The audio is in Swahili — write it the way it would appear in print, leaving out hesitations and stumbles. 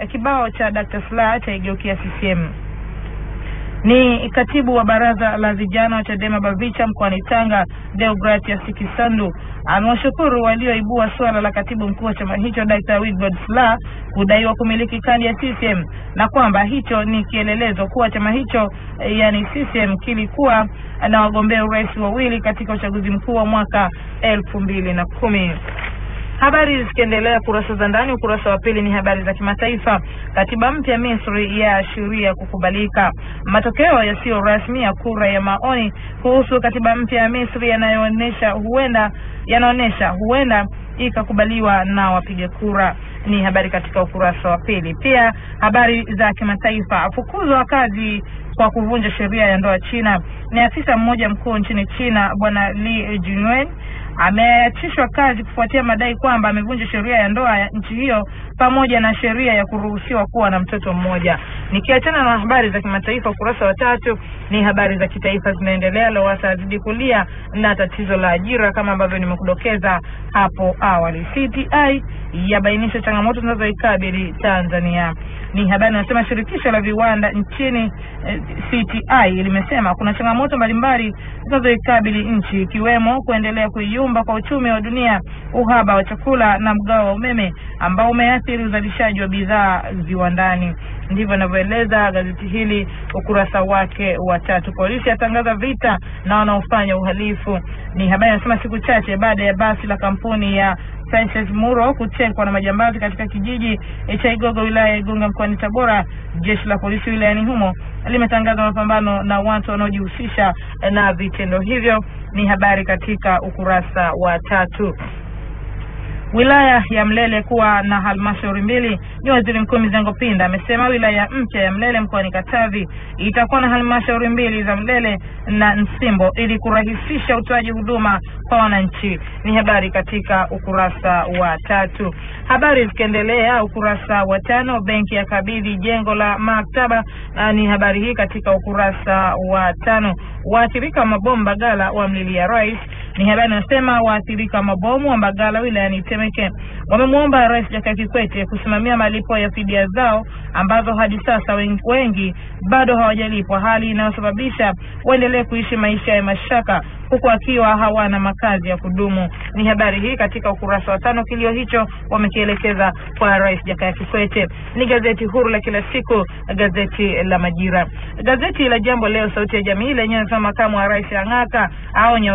Kibao cha Dr. Slaa chaigeukia CCM. Ni katibu wa baraza la vijana wa Chadema Bavicha mkoani Tanga, Deogratias Kisandu, amewashukuru walioibua suala la katibu mkuu wa chama hicho Dr. Wilbrod Slaa kudaiwa kumiliki kadi ya CCM na kwamba hicho ni kielelezo kuwa chama hicho, yani CCM, kilikuwa na wagombea urais wawili katika uchaguzi mkuu wa mwaka 2010. Habari zikiendelea kurasa za ndani, ukurasa wa pili ni habari za kimataifa. Katiba mpya Misri yaashiria kukubalika. Matokeo yasiyo rasmi ya kura ya maoni kuhusu katiba mpya ya Misri yanaonyesha huenda ikakubaliwa na wapiga kura. Ni habari katika ukurasa wa pili. Pia habari za kimataifa, fukuzwa kazi kwa kuvunja sheria ya ndoa China. Ni afisa mmoja mkuu nchini China, Bwana Li Junwen, ameachishwa kazi kufuatia madai kwamba amevunja sheria ya ndoa ya nchi hiyo pamoja na sheria ya kuruhusiwa kuwa na mtoto mmoja. Nikiachana na habari za kimataifa, ukurasa wa tatu ni habari za kitaifa zinaendelea. Lowassa azidi kulia na tatizo la ajira kama ambavyo nimekudokeza hapo awali. CTI yabainisha changamoto zinazoikabili Tanzania. Ni habari inasema shirikisho la viwanda nchini CTI limesema kuna changamoto mbalimbali zinazoikabili nchi ikiwemo kuendelea kuyumba kwa uchumi wa dunia, uhaba wa chakula na mgao wa umeme ambao umeathiri uzalishaji wa bidhaa viwandani. Ndivyo anavyoeleza gazeti hili ukurasa wake wa tatu. Polisi atangaza vita na wanaofanya uhalifu. Ni habari inasema siku chache baada ya basi la kampuni ya Francis Muro kutekwa na majambazi katika kijiji cha Igogo wilaya ya Igunga mkoani Tabora, jeshi la polisi wilayani humo limetangaza mapambano na watu wanaojihusisha na vitendo hivyo. Ni habari katika ukurasa wa tatu. Wilaya ya Mlele kuwa na halmashauri mbili. Ni Waziri Mkuu Mizengo Pinda amesema wilaya mpya ya Mlele mkoani Katavi itakuwa na halmashauri mbili za Mlele na Nsimbo ili kurahisisha utoaji huduma kwa wananchi. Ni habari katika ukurasa wa tatu. Habari zikiendelea ukurasa wa tano, benki ya kabidhi jengo la maktaba. Ni habari hii katika ukurasa wa tano. Waathirika mabomu Mbagala wamlilia rais. Ni habari inasema waathirika mabomu wa Mbagala wilayani Temeke wamemwomba Rais Jakaya Kikwete kusimamia malipo ya fidia zao ambazo hadi sasa wengi bado hawajalipwa, hali inayosababisha waendelee kuishi maisha ya mashaka huku akiwa hawana makazi ya kudumu. Ni habari hii katika ukurasa wa tano. Kilio hicho wamekielekeza kwa Rais Jakaya Kikwete. Ni gazeti huru la kila siku, gazeti la Majira. Gazeti la Jambo Leo, sauti ya jamii, lenyewe linasema makamu wa rais ang'aka aonya